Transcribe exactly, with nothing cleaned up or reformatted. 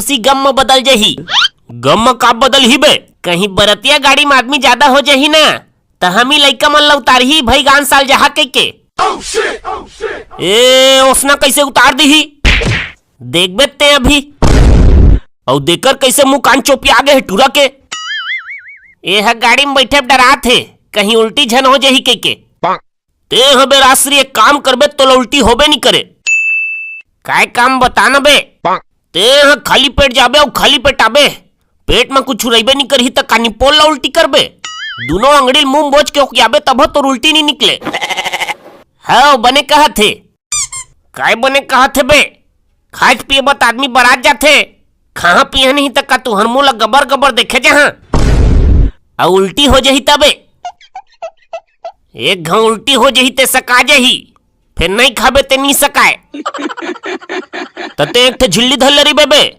सी गम म बदल जही। गम म का बदल ही बे? कहीं बरतिया गाड़ी म आदमी ज्यादा हो जही ना, त हम ही लइका मन ल उतारही भई गान साल जहा कहिके। ए, ओसना कैसे उतार दीही? देखबे ते अभी। अउ देकर कैसे मुंह कान चोपिया गे हे टूरा के। ए ह गाड़ी म बैठे डरात हे, कहीं उल्टी झन हो जही कहिके। ते ह बे राजश्री, एक काम करबे, तोला उल्टी होबे नी करे। काय काम बता न बे? ते ह खाली पेट जाबे अउ खाली पेट आबे, पेट म कुछ रहिबे नी करही त कानी पोल ला उल्टी करबे? दुनो अंगड़ी ल मुंह बोझ के ओकियाबे तभो तोर उल्टी नी निकले। हव, बने कहत हे। काय बने कहत हे बे? खाए पिए बर त आदमी बरात जाथे, खाहा पिहा नहीं त का तुहर मुंह ला गबर गबर देखे जहां? अउ उल्टी हो जही तबे? एक घांव उल्टी हो जही ते सका जही, फेर नहीं खाबे ते नी सकाय। त ते एक ठे झिल्ली धर ले रहिबे बे,